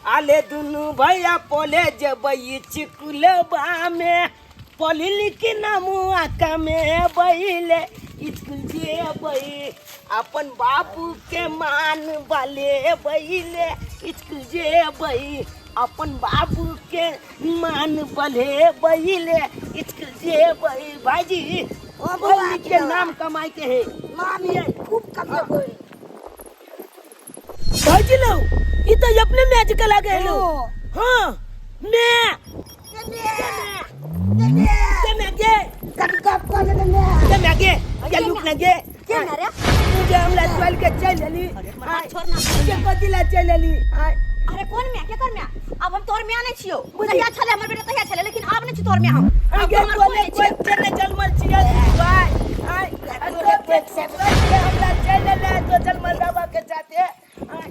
आले दुनू भैया पोले जेबै स्कूलबा में पढ़ी लिखी नमुआ कमे बैले स्कूल जेबै अपन बाबू के मान वाले बैले स्कूल जेबै अपन बाबू के मान बले बैले स्कूल जेबै भाईजी ओ बौआ, पढ़ लिख के नाम कमाए के है नाम ये खूब कमेबै। भाईजी लो ई तो अपने मैच के लगे लो। हाँ मैं के मैं गे के मैं गे के लुक ना गे के ना रे? तुझे हमला चल के चल लेली। हमर हाथ छोड़ ना। के कथी ला चल लेली? आय। अरे कोन म्या के कर म्या? अब हम तोहर म्या नहीं छियो। तहिया छले हमर बेटा, तहिया छले, लेकिन अब नहीं छी तोहर म्या हम। अब गे हमर कोई कोने नहीं कोई छियो। के ने जन्मल छियै भाई? आय तोरे के हमला चल लेले तो जन्मल बाबा के साथे। आय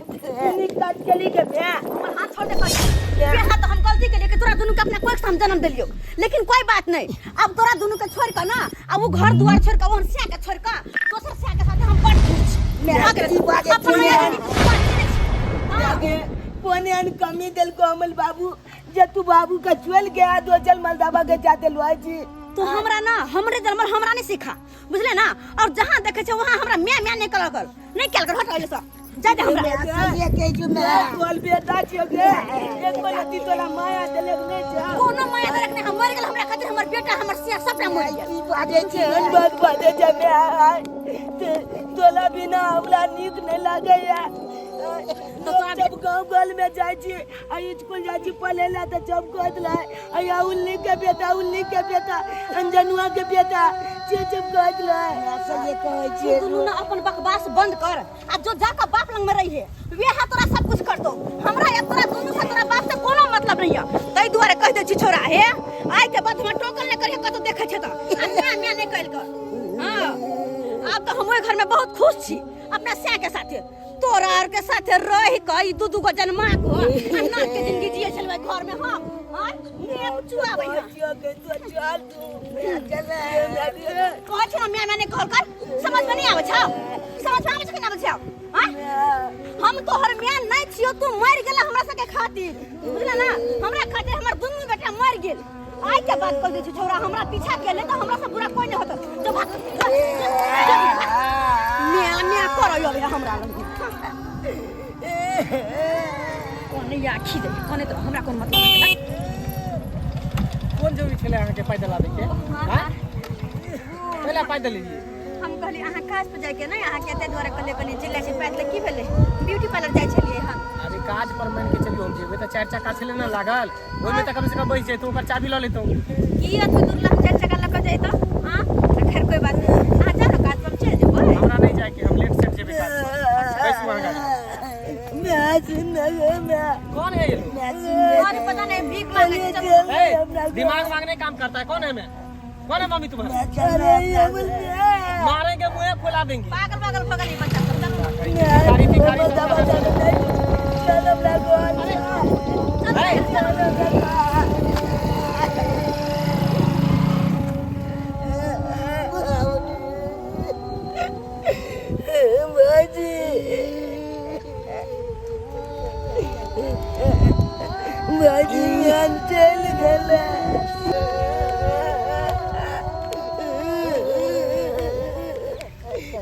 नी काट के ली के म्या। हमर हाथ छोड़ दे कहिया। बेहा तो हम गलती के लिए कि तोरा दुनू के अपना कोख से हम जन्म देलियो, लेकिन कोई बात नहीं। अब तोरा दुनू के छोड़ के ना, अब वो घर दुआर छोड़ के, ओहन सिया के छोड़ के दोसर सिया के साथे हम बड़ खुश छी। म्या भऽ गेलै। की बाजै अपन छी? माया के बात नहि छी। हाँ। आगे कोने अन कमी देलको अमल बाबू जे तू बाबू के चल गया दोजल मलदाबा के जाते लुआई जी? तू हमरा ना हमरे जन्मल हमरा नहीं सिखा, बुझले ना? और जहाँ देखे छे वहाँ हमरा म्या म्या नहीं कल कर नहीं कल कर। हट ओइसे जा जा हमरा। तोल बेटा छियो गे, एक रत्ती तोरा माया देलक नहीं छौ? कोनो माया देलक नहीं। हम मर गेल, हमरा खातिर हमर बेटा हमर सिया सबटा मर गेल। केहन बात बाजै छै म्या? तोला बिना हमरा नीक नहीं लागैया। तोरा जब गाँव गल में जाइ छी आ स्कूल जाइ छी पढ़े ला तऽ जब कहत रहे अया उल्ली के बेटा, उल्ली के बेटा, अंजनुआ के बेटा से जब कहत रहे। तू दुनू ना अपन बकवास बंद कर आ जो जाकर बाप लंग में रही है वे हा तोरा सब कुछ कर दो। हमरा या तोरा दुनू से तोरा बाप से कोनो मतलब नहीं है। तै दुआरे कह दे छी छोरा हे, आइ के बाद हमरा टोकन नहीं करिहे कतौ देखै छै तऽ आ म्या म्या नहीं कइल कर। हाँ, आब तऽ हम ओहि घर में बहुत खुश छी अपना स्या के साथे। तोरा आर के साथे रह के ई दू दू गो जन्मा को आ नर के जिंदगी जिए छलबै घर में हम। हाँ, ने चुआबै है। छियो के तो चल तू। कहै छी ना म्या म्या नहीं कहल कर, समझ में नहीं आबै छौ? समझ में आबै छौ कि नहीं आबै छौ? हाँ? हम तोहर म्या नहीं छियो, तू मर गेला हमरा सबके खातिर, बुझला ना? हमरा खातिर हमर दुनू बेटा मर गेल। आइ के बात कह दै छी छोरा, हमरा पीछा केले तऽ हमरा से बुरा कोई नहीं होत। जो भाग, जो, जो, जो, भाग। म्या म्या करऽ अबे हमरा लग। कोने आखी दे कोने तो हमरा कोन मतलब है? कोन जरूरी छलै अहाँके पैदल आबैके? हाँ? पहिले पैदल एलियै? हम कहली अहाँ काज पर जाइके नहि, अहाँके एते दुआरे कहलियै कनी चलि जाइ छी पैदल। की भेलै? ब्यूटी पार्लर जाइ छलियै हम। अरे काज पर मानि के चलियौ हम जेबै तऽ चारि चक्का छलै ने लागल, ओहिमे तऽ कम से कम बैस जैतहुँ, ओकर चाबी लऽ लेतहुँ। की अथु दुर्लभ चारि चक्का लऽ कऽ जैतहुँ? हाँ, तऽ खैर कोई बात नहि, अहाँ जाउ ने काज पर, हम चलि जेबै। हमरा नहि जाइके, हम लेट सेट जेबै काज पर। बैसू अहाँ गाड़ी। मैं सुन गे मैं। कौन है ये लोग? अरे पता नहीं, भीख मांगे छै, चलू। ए, दिमाग मांगने काम करता है। कौन है मैं? कौन है मम्मी तुम्हारा? अरे ये बोल मारेंगे मुंह फुला देंगे। पागल पागल भगल ई बच्चा सब, चलू। भिखारी भिखारी सब। चल हमरा घर। ए, भाजी भाजी ज्ञान चल गेलै।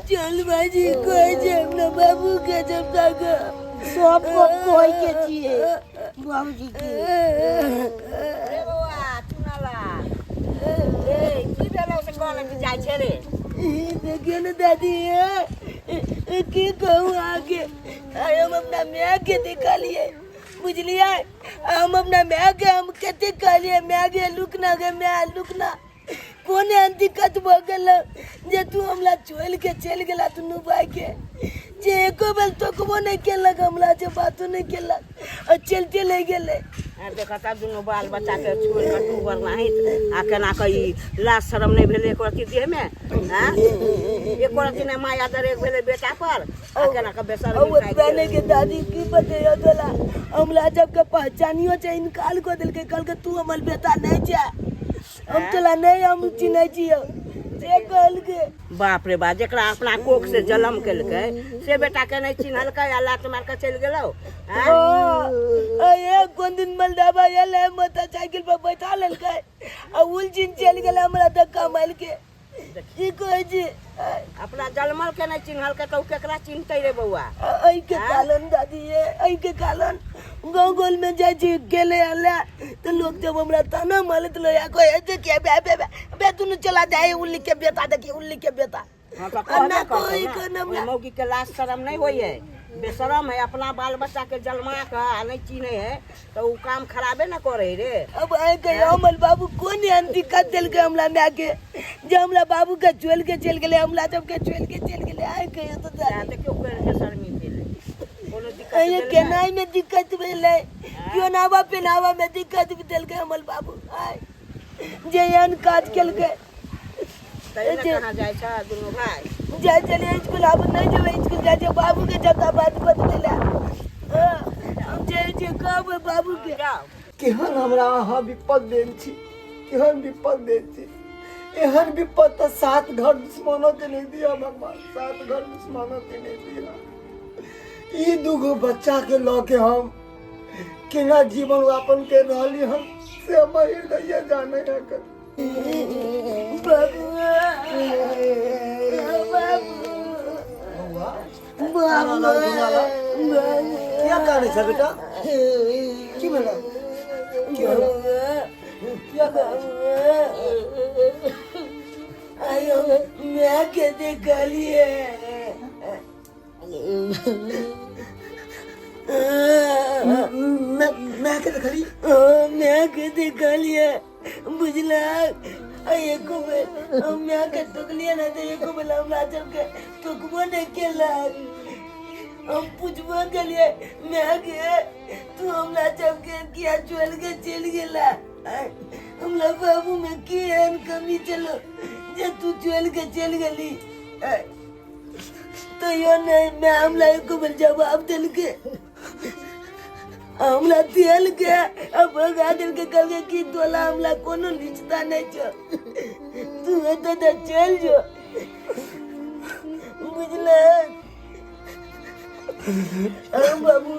चल भाजी, कहै छै अपना बाबू के जब तक सब को कहै के छियै बाबूजी के। रे बौआ चुनालाल, ए की भेलौ से कॉलेज जाइ छै रे? देखियौ ने दादी, की कहूँ अहाँके, आइ हम अपना माय के देखलियै, बुझलियै? हम अपना माय के हम कते कहलियै, माय गे लुकना, गे माय लुकना, कोन एहन दिक्कत भऽ गेल जे तू हमरा छोड़ि के चलि गेला दुनू भाई के, जे एको बेर तोकबो नहि केलक हमरा, जे बातो नहि केलक आ चलिते नहि गेलै। आ देखऽ तऽ दुनू बाल बच्चाके छोड़ि कऽ तू बरनाहित आ केना कऽ ई लाज शरम नहि भेलै एको रत्ती देहमे? आँ, एको रत्ती नहि माया दरेग भेलै बेटा पर आ केना कऽ बेसर? ओतबे नहि के दादी, की बतैयौ तोला, हमरा जबके पहचानियो छै इनकार कऽ देलकै, कहलकै तू हमर बेटा नहि छै, हम तोला नहि हम चिन्है छियौ, से कहलकै। बाप रे बाप, जेकरा अपना कोख से जन्म केलकै से बेटा के नहि चिन्हलकै आ लात मारि कऽ चलि गेलौ? आँय? आ कोन दिन मलदाबा आयल है मोटरसाइकिल पर बैठा लेलकै आ उलझिन चलि गेलै हमरा धक्का मारि के। की कहै छी? अपना जलमल के नहि चिन्हलकै तऽ ओ केकरा चिन्हतै रे बौआ? एहिके कारण दादी ये, एहिके कारण गाँव गोल में जाइ छी गेले आले तऽ लोग जब हमरा ताना मारैत रहै, कहै देखिए बे बे बे बे दुनू चला जाए उल्ली के बेटा, देखिए उल्ली के बेटा। हाँ तऽ अन्ना कहबे करतै कोई ने। के नाम ओहि मौगी के लाज शरम नहि होइ है, बेशरम है, अपना बाल बच्चा के जन्मा के आ नहि चिन्है है तऽ ओ काम खराबे ने करे रे। अब आइ के हमर बाबू कोन एहन दिक्कत देलकै हमरा माय के जे हमरा बाबू के छोड़ि के चलि गेलै, हमरा सबके छोड़ि के चलि गेलै? आइ के तऽ सएह देखियौ केहन बेशरमी भेलै, कोनो दिक्कत अरे देलकै? केनाइ में दिक्कत भेलै, केनावा पेनावा में दिक्कत देलकै हमर बाबू, आइ जे एहन काज केलकै। तै ने कहाँ जाइ छ दुनू भाय? जाइ छलियै इसकुल, आब नहि जेबै इसकुल, जाइ छियै बाबूके सबटा बात बतबै लए। हँ, हम जाइ छियै कहबै बाबूके। जाउ। केहन हमरा अहाँ विपद देल छी, केहन विपद देल छी। एहन विपद तऽ सात घर दुश्मनो के नहीं दिया भगवान, सात घर दुश्मनो के नहीं दिया। ई दूगो बच्चा के लऽ के हम केना जीवन यापन कर रहली हम से हमर हृदय जाने है। बाबू, बाबू, बाबू, किया कानै छ बेटा? की भेलै? की भेलै? किया कानै छ? आयो मैं के देखलिए। मैं के देखली? मैं के देखलिए, बुझलक? आ एको बेर हम माय के टोकलिए ना तऽ एको बेर हमरा सबके टोकबो नहि केलक। हम पुछबो केलिए, माय गे, तू हमरा सबके किया छोड़ि के चलि गेला? आँय, हमरा बाबू में की एहन कमी छलो जे तू छोड़ि के चलि गेली? आँय, तैयो नहि माय हमरा एको बेर जवाब देलकै। हमरा तेल के आ भगा देलकै, कहलकै कि तोला हमरा कोनो रिश्ता नहि छौ, तू एतऽ तऽ चलि जो। बुझले हम बाबू,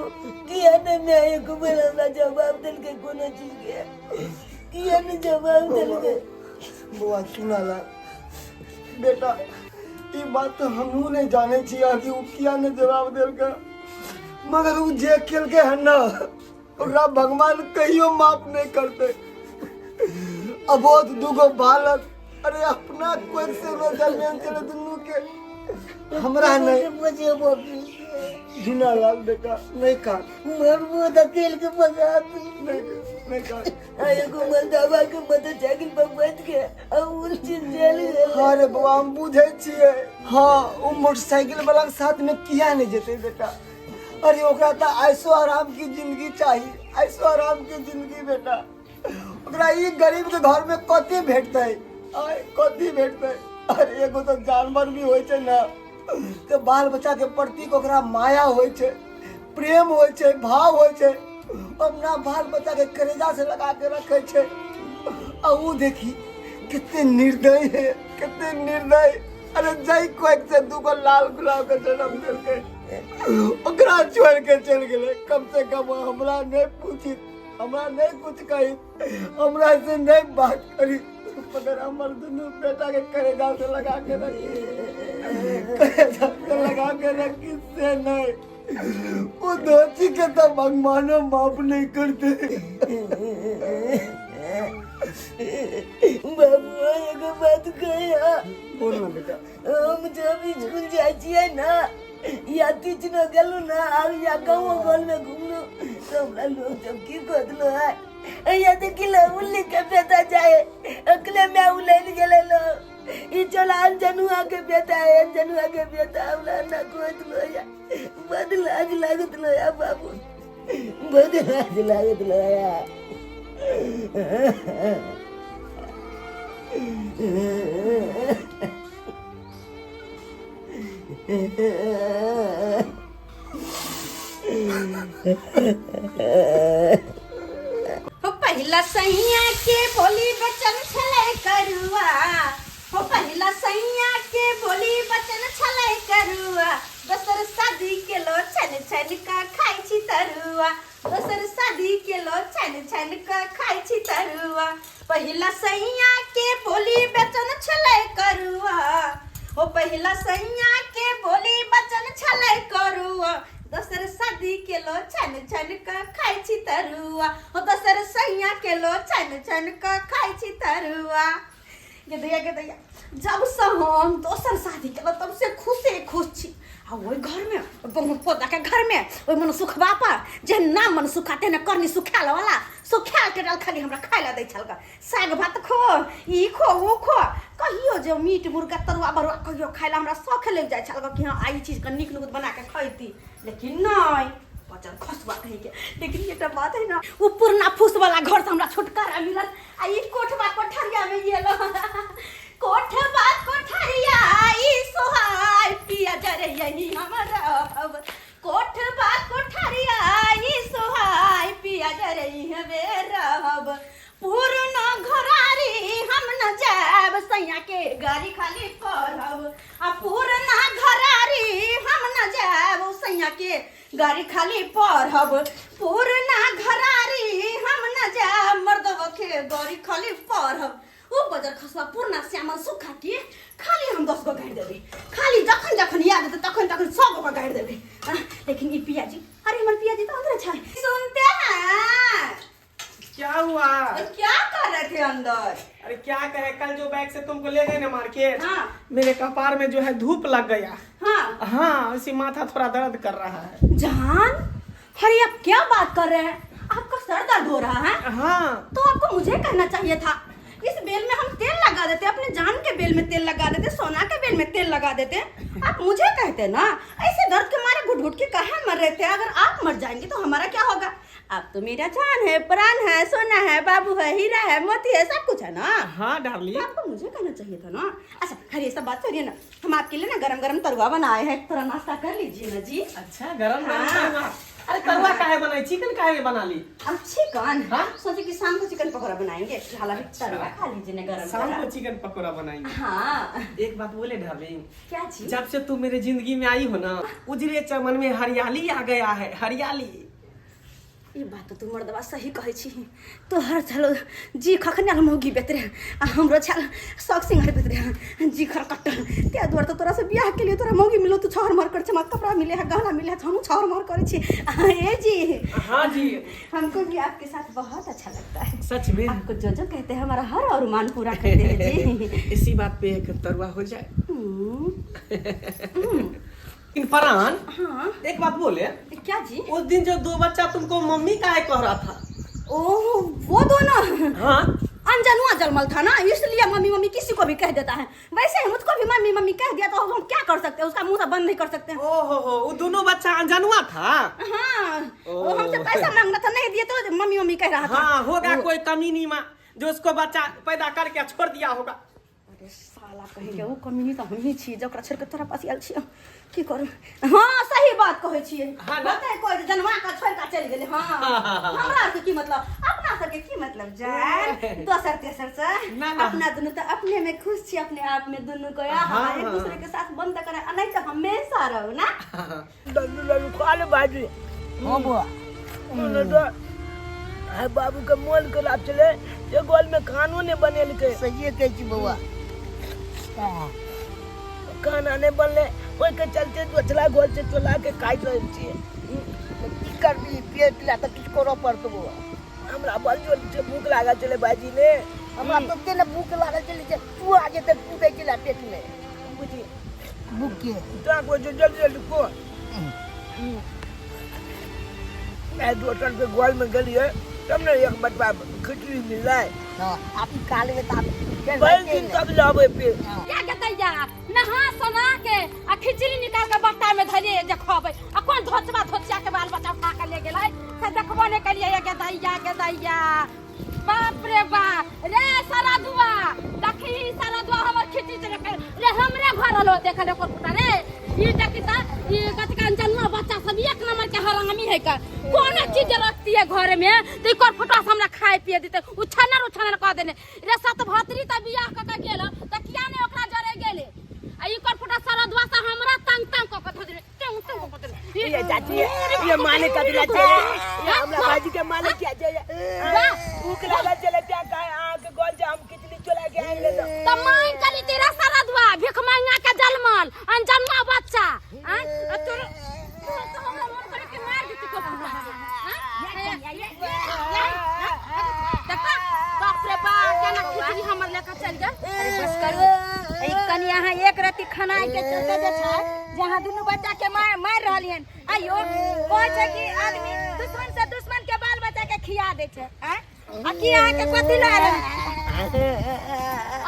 किया नहि माय एको बेर हमरा जवाब देलकै? कोनो चीज के किया नहि जवाब देलकै? बौआ सुना ला बेटा, ई बात तऽ हमहूँ नहि जानै छी कि ओ किया नहि जवाब देलकै, मगर ओ जे केलकै हन ना ओकरा भगवान कहियो माफ नहि करतै। अबोध दूगो बालक, अरे अपना कोख से न जन्मेल छलै दुनू के, हमरा नहि। झुनालाल बेटा, नहि कान। मरबो तऽ तेल के भगा दू। नहि, नहि कान। आ एगो मलदावा के मोटरसाइकिल पर बैठ के आ उलझि चलि गेलै। अरे बौआ, हम बुझै छियै। हाँ, ओ मोटरसाइकिल वाला के साथ में किया नहीं जेतै बेटा? अरे ओकरा तऽ ऐसो आराम की जिंदगी चाही, ऐसो आराम की जिंदगी बेटा। ओकरा ई गरीब के घर में कथी भेटतै? आय कथी भेटतै? अरे एगो तऽ जानवर भी होइ छै ने तऽ बाल बच्चा के प्रति ओकरा माया होइ छै, प्रेम होइ छै, भाव होइ छै, अपना बाल बच्चा के करेजा से लगा के रखे छै। आ ऊ देखी कितने निर्दयी है, कितने निर्दयी। अरे जई कोई से दूगो लाल गुलाब के जन्म देलकै ओकरा छोड़ के चलि गेलै। कम से कम हमरा नहीं पूछी, हमरा नहीं कुछ कही, हमरा से नहीं बात करी, मगर हमर दुनू बेटा के करेजा से लगा के रखी, करेजा से लगा के रखी से नहीं। वो दोषी के तो भगवानो माफ नहीं करते। बाबू, एगो बात कहिया? बोल ना बेटा। हम जब स्कूल जाइ छियै ना या टीचरो गेलहुँ ना आर या गाँव घर में घुमलहुँ तऽ हमरा लोग सब की कहतलो है, या देखी लो उल्ली के बेटा जाए, अकले में उलैल गेलै लो, ई चला अनजनुआ के बेटा है, अनजनुआ के बेटा। हमरा ना कहतलो या बड लाज लागत लो या बाबू, बड लाज लागत लो या। हो पहिला सैया के बोली बचन छलै करुआ, हो पहिला सैया के बोली बचन छलै करुआ, दोसर शादी के लो छन छन का खाइ छी तरुआ, दोसर शादी केलो छानि छानि कऽ खाइ छी तरुआ। पहिला सैया के बोली बेचन छलै करुआ, ओ पहिला सैया के बोली बचन छलै करुआ। दोसर शादी केलो छानि छानि कऽ खाइ छी तरुआ, ओ दोसर सैया केलो छानि छानि कऽ खाइ छी तरुआ। गे दैया, गे दैया, जब से हम दोसर शादी केलहुँ तब से खुशे खुश छी। आ ओहि घरमे बहुत पोता के घरमे ओहि मन सुखबा पर जे नाम मन सुखा तेहन करनी सुखायल वाला सुखायल टेटल खाली हमरा खाय ला दै छल ग। साग भात खो, ई खो, ऊ खो, कहियो जे मीट मुर्गा तरुआ बरुआ कहियो खाय ला हमरा शौख लागि जाइ छल ग कि हँ आइ ई चीजके नीक नुकुत बना के खैती, लेकिन नहि बचल खसुआ कहीं के। लेकिन एकटा बात है ना, ओ पुरना फूस वाला घर से हमरा छुटकारा मिलल आ ई कोठबा कोठरिया में गेलो। कोठबा कोठरिया ई सोहाय पिया जरे यही हमर रहब। कोठबा कोठरिया ई सोहाय पिया जरे हमे रहब। पुरना घरारी हम न जायब सैया के गाड़ी खाली पढ़ब। आ पुरना घरारी हम न जायब सैया के गाड़ी खाली पढ़ब। पुरना घरारी हम न जायब मर्दवा के गाड़ी खाली पढ़ब। ओ बजर खसुआ पुरना श्यामल सुखा के खाली हम 10 गो गाड़ि देबै, खाली जखन जखन याद हेतै तखन तखन 100 गो गाड़ि देबै। लेकिन ई पियाजी, अरे हमर पियाजी तो अंदर छै। सुनते हैं क्या हुआ? क्या कर रहे थे अंदर? अरे क्या कहे, कल जो बैग से तुमको ले गए ना मार्केट, हाँ। मेरे कपार में जो है धूप लग गया। हाँ। हाँ, इसी माथा थोड़ा दर्द कर रहा है। जान, अरे आप क्या बात कर रहे हैं, आपका सर दर्द हो रहा है? हाँ। तो आपको मुझे कहना चाहिए था, इस बेल में हम तेल लगा देते, अपने जान के बेल में तेल लगा देते, सोना के बेल में तेल लगा देते, आप मुझे कहते ना। ऐसे दर्द के मारे घुट घुट के कहाँ मर रहे थे? अगर आप मर जाएंगे तो हमारा क्या होगा? आप तो मेरा जान है, प्राण है, सोना है, बाबू है, हीरा है, मोती है, सब कुछ है ना। हाँ डार्लिंग, तो आपको मुझे कहना चाहिए था ना। अच्छा खैर ये सब बात छोड़िए ना, हम आपके लिए ना गरम गरम तरुआ बनाए हैं, थोड़ा नाश्ता कर लीजिए ना जी। अच्छा गरम गरम हाँ। तरुआ? अरे तरुआ काहे बनाई, चिकन काहे बना ली? अब चिकन? हाँ? सोचे कि शाम को चिकन पकौड़ा बनाएंगे, फिलहाल अभी तरुआ खा लीजिए ना गरम शाम को गरम। चिकन पकौड़ा बनाएंगे। हाँ। एक बात बोले डार्लिंग? क्या जी? जब से तू मेरे जिंदगी में आई हो ना, उजले चमन में हरियाली आ गया है, हरियाली। ई बात तो तू मर्दबा सही कहै छी, तोहर छलो जी खखने मौगी बेतरे आ हमरो छल शौक सिंगार बेतरे जी खरकट, त्या दुआरे तो तोरा से बियाह के लिए तोरा मौगी मिलो, तू छहर मर कर छे, हमरा कपड़ा मिले है, गहना मिले है, हमहूँ छहर मर करै छी। ए जी। हाँ जी। हमको भी आपके साथ बहुत अच्छा लगता है। सच में? आपको जो जो कहते हैं हमारा हर अरमान पूरा करते हैं जी। इसी बात पे एक तरुआ हो जाए। इन फरहान, हाँ। एक बात बोले? क्या जी? उस दिन जो दो बच्चा तुमको मम्मी काहे कह रहा था? ओह वो दोनों? हाँ। अनजनुआ जलमल था ना, इसलिए मम्मी मम्मी किसी को भी कह देता है। वैसे ही मुझको भी मम्मी मम्मी कह दिया तो हम क्या कर सकते हैं, उसका मुंह तो बंद नहीं कर सकते हैं। ओहो हो, वो दोनों बच्चा अनजनुआ था? हाँ, वो हमसे पैसा मांग रहा था, नहीं दिए तो मम्मी मम्मी कह रहा था। हाँ, होगा कोई कमीनी माँ जो उसको बच्चा पैदा करके छोड़ दिया होगा। अरे साला कहीं के, वो कमीनी तो हम ही छी जकरा छोड़ के तोरा पास आयल छी, की करू? हाँ सही बात कहै छियै। हाँ ना? होतै कोइ जनवा के छोड़ के चलि गेलै। हाँ। हाँ। हमरा के की मतलब, अपना सबके की मतलब जान, दोसर तेसर से। ना, ना। अपना दुनू तो अपने में खुश छी, अपने आप में दुनू को हाँ, हाँ, एक हाँ। दूसरे के साथ बंद करे, आ नहीं तो हमेशा रहो ना। दल्लू लल्लू खा ले भाजी। हाँ बुआ। तो आइ बाबू के मोन खराब छलै जे गोल में खानो नहि बनेलकै। सहिए कहै छी बौआ। खाना नहि बनलै, ओहिके चलते दोसरा गोल से चोला के काटि रहल छियै। की करबी, पेट लए तऽ किछु करऽ पड़तौ बौआ। हमरा बड़ जोर से भूख लागल छलै भाईजी ने। हमरा तऽ ओते ने भूख लागल छलै जे चूहा जेतै कूदै छलै पेट में। बुझी भूख के। तोरा कहै छियौ जल्दी जल्दी खो। आइ दोसर के गोल में गेलियै तब ने एक बटवा खिचड़ी मिललै। हाँ, आब ई खा लेबै तऽ आब फेर भरि भइते दिन नहि। तब लेबै फेर। क्या गतैया नहा सोना के आ खिचड़ी निकाल के बट्टा में धरिए जे खबै, आ कोन धोचबा धोचिया के बाल बच्चा उठा के ले गेलै से देखबो नहि करियै। ये गदैया गदैया, बाप रे बाप रे सारा दुआ देखी, सारा दुआ हमर खिचड़ी चले रे हमरे घर हलो देखल ओकर पुता रे। ई देखी त ई कथी जन्मा बच्चा सब एक नंबर के हरामी है का, कोनो चीज रखती है घर में तो एकर फुटा से हमरा खाए पिए देते, उछनर उछनर कह देने रे। सत भतरी त बियाह क के गेल त किया ने ओकरा जरे गेले, आ आ ई कर फुटा सरदवा से हमरा तंग तंग क के धो देले तंग तंग क के देले। ये चाची ये मालिक का दिला छे ये हमरा भाजी के मालिक क्या छे भूख लागल छले त्या काय आंख गोल जे हम खिचड़ी चोला के आनि लेलो। त मांग कली तेरा सरदवा भीख मांगा के जलमल अनजन्मा बच्चा आ आ तोर तोर तो हमरा मन करे के मार देती को देखा बाप रे बाप केना खिचड़ी हमर लेके चल गेल। अरे बस करू, ई कनि अहाँ एक रत्ती खाना के चलते जे छै जे अहाँ दुनू बच्चा के मार मारि रहलियन। आइयो कहै छै कि आदमी दुश्मन से दुश्मन के बाल बच्चा के खिया दै छै। आँय, आ की अहाँके कथी लए रहल?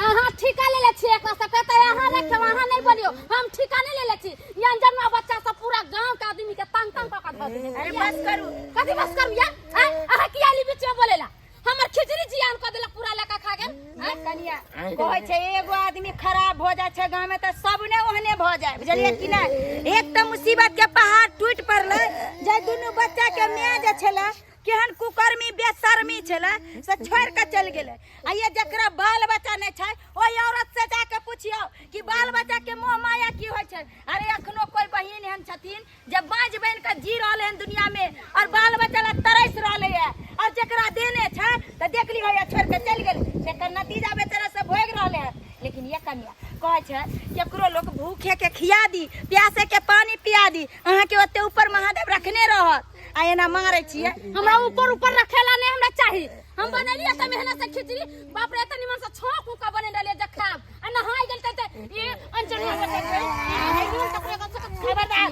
अहाँ ठीका लेले छियै एकरा सबके तऽ अहाँ रखियौ, अहाँ नहि बोलियौ। हम ठीका नहि लेले छी। ई अनजन्मा बच्चा सब पूरा गांव के आदमी के तंग तंग कऽ के धऽ देने। अरे बस करू। कथी बस करू यार? आँय, अहाँ किया आली बीच में बोलेला? हमर खिचड़ी जियान कऽ देलक पूरा लड़का खा गेल। आँय, कनिया कहै छै एगो आदमी खराब भऽ जाइ छै गाँव में तऽ सब ने ओहने भऽ जाय, बुझलियै कि नहि? एक तऽ मुसीबत के पहाड़ टूटि पड़लै जे दुनू बच्चा के माय जे छलै केहन कुकर्मी बेशर्मी छलै से छोड़ि कऽ चलि गेलै। आ ये जकरा बाल बच्चा नहि छै ओहि औरत से जाके पुछियौ कि बाल बच्चा के मोह माया की होइ छै। अरे अखनो कोई बहिन एहन छथिन जे बाँझ बनि कऽ जी रहलै हन दुनिया में और बाल बच्चा ला तरस रहलै है, और जकरा देने छै तऽ देख लियौ या छोड़ि कऽ चलि गेलै, तकर नतीजा बेचारा सब भोगि रहलै हन। लेकिन ये कन्या कहै छै केकरो लोक भूखे के खिया दी, प्यासे के पानी पिया दी, अहाँके ओते ऊपर महादेव रखने रहत आ एना मारै छियै। हमरा ऊपर ऊपर रखेला नहीं हमरा चाही। हम बनेलियै तऽ मेहनत से खिचड़ी, बाप रे एते निमन से छौंक उक के बनेने रहलियै जे खाब आ नहाय गेल तऽ ये अंजनी बच्चा छै खबरदार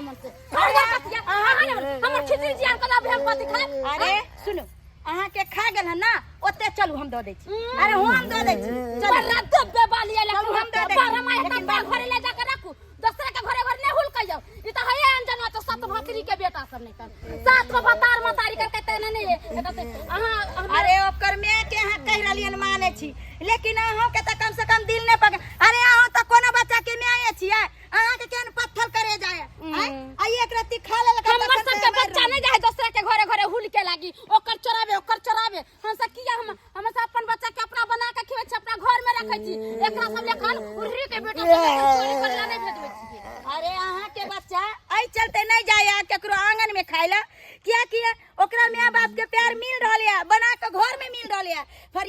हमर खिचड़ी जियान कला भेल कथी खाब। अरे सुनू, अहाँके खा गेल हन ना ओते चलू हम दऽ दै छी। अरे हम दऽ दै छी, चलू। बड़ा दब्बे बाली आयल चलू, हम दऽ दै छी। बड़ा माय लेकिन तब घरे ले जाके राखू, दोसरे के घरे घर नहीं हुलकैयौ। ई तऽ हये अनजनवा तो सत भतरी के बेटा सब नहीं तर सात गो भतार मतारी करके तेने नहीं है। एतऽ से अहाँ अरे ओकर माय के अहाँ कहि रहलियन मानै छी, लेकिन अहूँ के तऽ कम से कम दिल नहि पकड़। अरे अहूँ तऽ कोनो बच्चा के माये छियै, अहाँ के केहन पत्थर करे जाय? आँय? आ एक रत्ती खा लेलक हमर तखन सबके तऽ मारि बच्चा नहीं जाए दोसरा के घरे घरे हुल के लागी, ओकर चोराबे ओकर चोराबे। हम सब किया हम सब अपन बच्चा के अपना बना के खिबै छी, अपना घर में रखै छी। एकरा सब लेखन उर्री के बेटा सब लेखन चोरी करला नहीं भेजबै छी। अरे अहाँ के बच्चा एहि चलते नहीं जाय केकरो आंगन में खाय ला, कियाकि ओकरा माय बाप के प्यार मिल रहल है, बना के घर में मिल रहल है। पर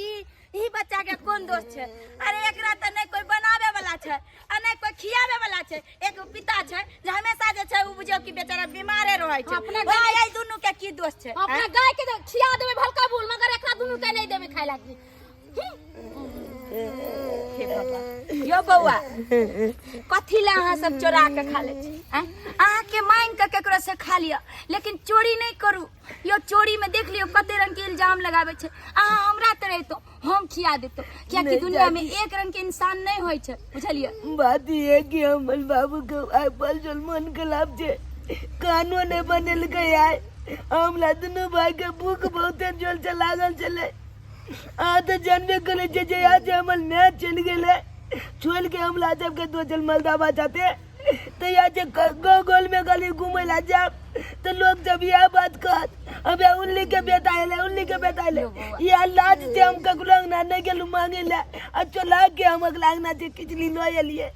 ई बच्चा के कोन दोष छै? अरे एकरा तऽ नहीं कोई बनावे वाला छै आ नहीं कोई खियावे वाला छै। एक पिता छै जे हमेशा जे छै उ बुझियौ कि बेचारा बीमारे रहै छै। अपना ओहिमे एहि दुनू के की दोष छै? अपना गाय के खिया देबै भलका भूल, मगर एकरा दुनू के नहीं देबै खाय लागी। हे भगवान। यो बौआ, कथी ला अहाँ सब चोरा के खा लै छी? आँय? अहाँके मांगि के केकरो से खा लिअ, लेकिन चोरी नहीं करू। यो चोरी में देख लियौ कते रंग के इल्जाम लगाबै छै। अहाँ हमरा तऽ रहितो हम खिया देतो, कियाकि नहीं दुनिया में चाची। एक रंग के इंसान नहीं होइ छै, बुझलियै? बात ई है कि हमर बाबू के आइ पल जल मन खिलाफ छै, कानो नहीं बनेलकै आइ। हमरा दुनू भाई के भूख बहुते जोर से लागल छलै। अहाँ तऽ जानबे करै छियै जे आज हमर माय चलि गेलै, छोड़ि के हमरा सबके दोसर मलदाबा साथे। तऽ यहाँ जे गाँव घर में गली घूमै ला जायब तऽ लोग जब इएह बात कहत, अबे उल्ली के बेटा एलै, उल्ली के बेटा एलै। इएह लाज से हम ककरो अंगना नहि गेलहुँ मांगे ला, आ चोला के हम अगला अंगना से खिचड़ी लऽ एलियै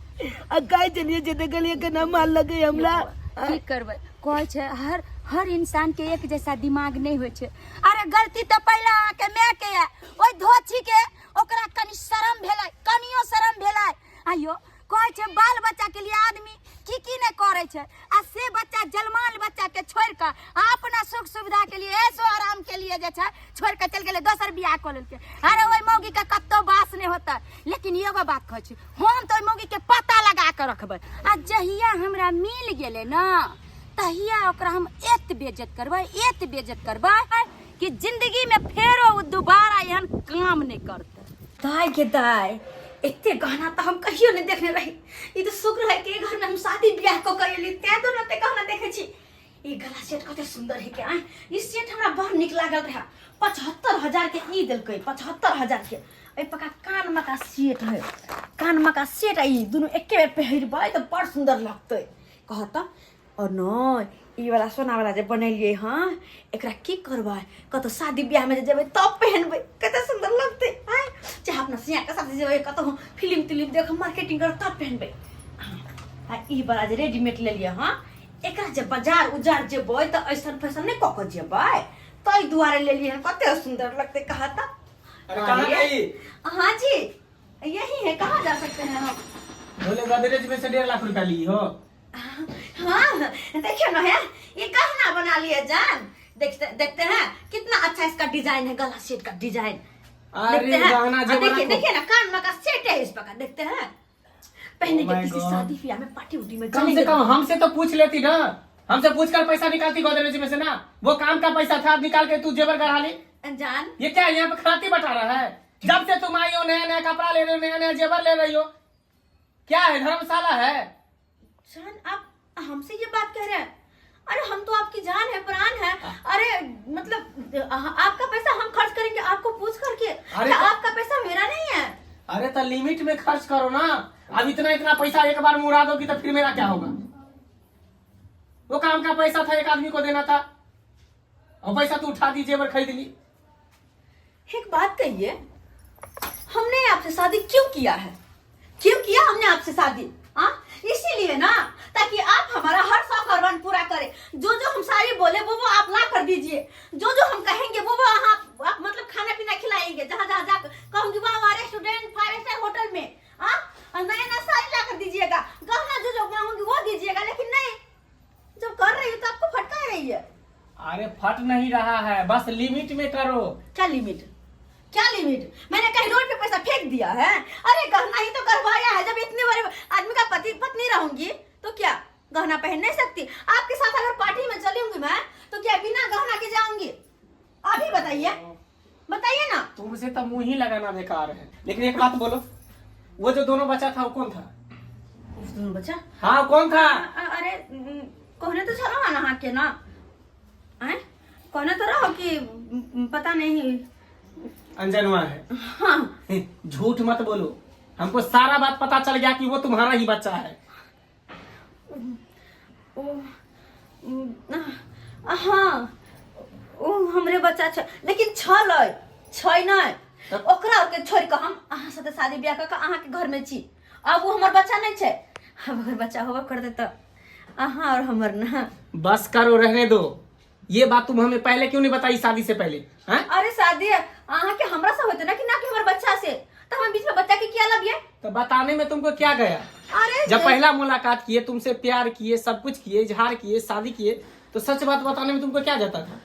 आ खाइ छलियै जे देखलियै केना मार लगै हमरा। की करबै, कहै छै हर हर इंसान के एक जैसा दिमाग नहीं होइ छै। अरे गलती तऽ पहिले अहाँके माय के है, ओहि धोछी के ओकरा कनि शरम भेलै, कनियो शरम भेलै। आइयो कहै छै बाल बच्चा के लिए आदमी की की नहि करै छै, आ से बच्चा जलमाल बच्चा के छोड़ि कऽ आ अपना सुख सुविधा के लिए ऐसो आराम के लिए जे छै छोड़ि कऽ चलि गेलै, दोसर बियाह कऽ लेलकै। अरे ओहि मौगी के कतौ बास नहि होतै। लेकिन एगो बात कहै छी, हम तऽ ओहि मौगी के पता लगा कऽ रखबै, आ जहिया हमरा मिल गेलै ने तहिया ओकरा हम एत बेइज्जत करबै, एत बेइज्जत करबै कि जिंदगी में फेरो ओ दोबारा एहन काम नहि करतै। दाय के दाय, एते गहना तऽ हम कहियो नहि देखने रही। ई तऽ शुक्र है कि घर में हम शादी ब्याह कऽ के एली, तें दुनू एते गहना देखै छी। ई गला सेट कते सुंदर है के, आँय ई सेट हमरा बड़ नीक लागल रहे। 75,000 के ई देलकै, 75,000 के। एहि पका कान मका सेट है, कान मका सेट आ ई दुनू एके बेर पहिरबै तऽ बड़ सुंदर लगतै। कह तऽ, और नहि ई वाला सोना वाला जे बनेलियै हँ, एकरा की करबै? कतौ शादी ब्याहमे जे जेबै तब पहिनबै, कते सुन्दर लगतै। आँय, चाहे अपना सिया के साथ जेबै कतौ फिल्म तिलिम देख मार्केटिंग कर तब पहिनबै। आ ई बड़ा जे रेडीमेड लेलियै हँ, एकरा जे बाजार उजार जेबै तऽ ऐसन फैशन नहि कऽ कऽ जेबै, ताहि दुआरे लेलियै हन। कते सुंदर लगतै कहा तऽ। अरे कहाँ गई? हाँ जी, यही है। कहाँ जा सकते हैं हम? बोले गोदरेज में से 1.5 लाख रुपया ली हो? हाँ, देखिए ना, है ये गहना बना लिए जान। देखते देखते हैं कितना अच्छा इसका डिजाइन है, गला सेट का डिजाइन। अरे देखते हैं। गहना हाँ, जेवर देखिए। रखो। देखिए ना, कान में का सेट है इस प्रकार। देखते हैं पहने Oh के my किसी God. शादी ब्याह में, पार्टी उटी में कम से चलेंगे। कम हमसे तो पूछ लेती ना, हमसे पूछ कर पैसा निकालती गोदरेज में से ना। वो काम का पैसा था, निकाल के तू जेवर गढ़ा ली। जान। ये क्या यहाँ पे खराती बैठा रहा है? जब से तुम आई हो, नया नया कपड़ा ले रहे हो, नया नया जेवर ले रही हो। क्या है, धर्मशाला है? जान, आप हमसे ये बात कह रहे हैं? अरे हम तो आपकी जान है, प्राण है। अरे मतलब आपका पैसा हम खर्च करेंगे आपको पूछ करके? अरे क्या आपका पैसा मेरा नहीं है? अरे तो लिमिट में खर्च करो ना। अब इतना इतना पैसा एक बार में उड़ा दोगी तो फिर मेरा क्या होगा? वो काम का पैसा था, एक आदमी को देना था, और पैसा तू उठा दी, जेवर खरीद ली। एक बात कहिए, हमने आपसे शादी क्यों किया है? क्यों किया हमने आपसे शादी? हाँ, इसीलिए ना, ताकि आप हमारा हर शौक अरमान पूरा करें। जो जो हम सारी बोले वो आप ला कर दीजिए। जो जो हम कहेंगे वो आप मतलब खाना पीना खिलाएंगे। जहाँ जहाँ जा कहूंगी वहाँ वहाँ रेस्टोरेंट, फाइव स्टार होटल में, हाँ, और नया नया साड़ी ला कर दीजिएगा, गहना जो जो मांगूंगी वो दीजिएगा। लेकिन नहीं, जब कर रही हूँ तो आपको फटका रही है। अरे फट नहीं रहा है, बस लिमिट में करो। क्या लिमिट? क्या लिमिट? मैंने कहीं रोड पे पैसा फेंक दिया है? अरे गहना ही तो करवाया है। जब इतने बड़े आदमी का पति पत्नी रहूंगी तो क्या गहना पहन नहीं सकती? आपके साथ अगर पार्टी में चलूंगी मैं तो क्या बिना गहना के जाऊंगी? आप ही बताइए, बताइए ना। तुमसे तो मुंह ही लगाना बेकार है। लेकिन एक बात बोलो, वो जो दोनों बच्चा था, वो कौन था? उस दोनों बच्चा? हाँ, कौन था? अरे कहने तो चलो ना अहाँ के ना, आँय? कहने तो रहो कि पता नहीं। अनजनवा है? हाँ। झूठ मत बोलो, हमको सारा बात पता चल गया कि वो तुम्हारा ही बच्चा है। ओ हाँ, ओ हमरे बच्चा छै, लेकिन छल छै नहि। ओकरा के छोड़ि कऽ हम अहाँ साथे शादी ब्याह कऽ कऽ अहाँके घरमे छी। अब ओ हमर बच्चा नहि छै। अब अगर बच्चा होबो करतै तऽ अहाँ और हमर ना। बस करो, रहने दो। ये बात तुम हमें पहले क्यों नहीं बताई, शादी से पहले, हैं? अरे शादी अहाँके हमरा से होते ना कि ना कि हमर बच्चा से, तऽ हम बीच में बच्चा के किया लबिए? तो बताने में तुमको क्या गया? अरे जब पहला मुलाकात किए, तुमसे प्यार किए, सब कुछ किए, इजहार किए, शादी किए, तो सच बात बताने में तुमको क्या जाता था?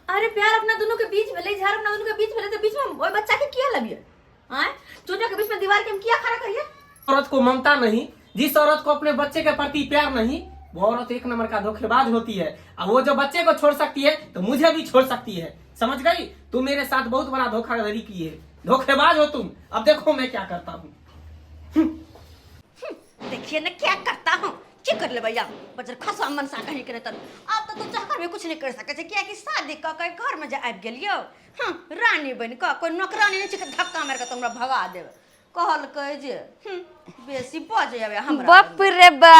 अरे प्यार अपना दोनों के बीच भेलै, इजहार अपना दोनों के बीच भेलै, तऽ बीच में हम ओहि बच्चा के किया लबिए? आँय, चोटिया के बीच में दीवार के हम किया खड़ा करिए? औरत को ममता नहीं, जिस औरत को अपने बच्चे के प्रति प्यार नहीं, वो औरत एक नंबर का धोखेबाज होती है। और वो जो बच्चे को छोड़ सकती है तो मुझे भी छोड़ सकती है, समझ गई? तुम मेरे साथ बहुत बड़ा धोखाधड़ी की है, धोखेबाज हो तुम। अब देखो मैं क्या करता हूँ। देखिए ना क्या करता हूँ। की कर ले भैया, बजर खसा मनसा कहीं के तर। आब तऽ तू चाहकर भी कुछ नहीं कर सकै छै, कियाकि शादी कऽ के घर में जे आबि गेलियौ। हँ, रानी बनि कऽ, कोई नौकरानी नहि छै कि धक्का मारि कऽ तऽ हमरा भगा देब। कहलकै जे बेसी बजै आबै हमरा। बाप रे बा,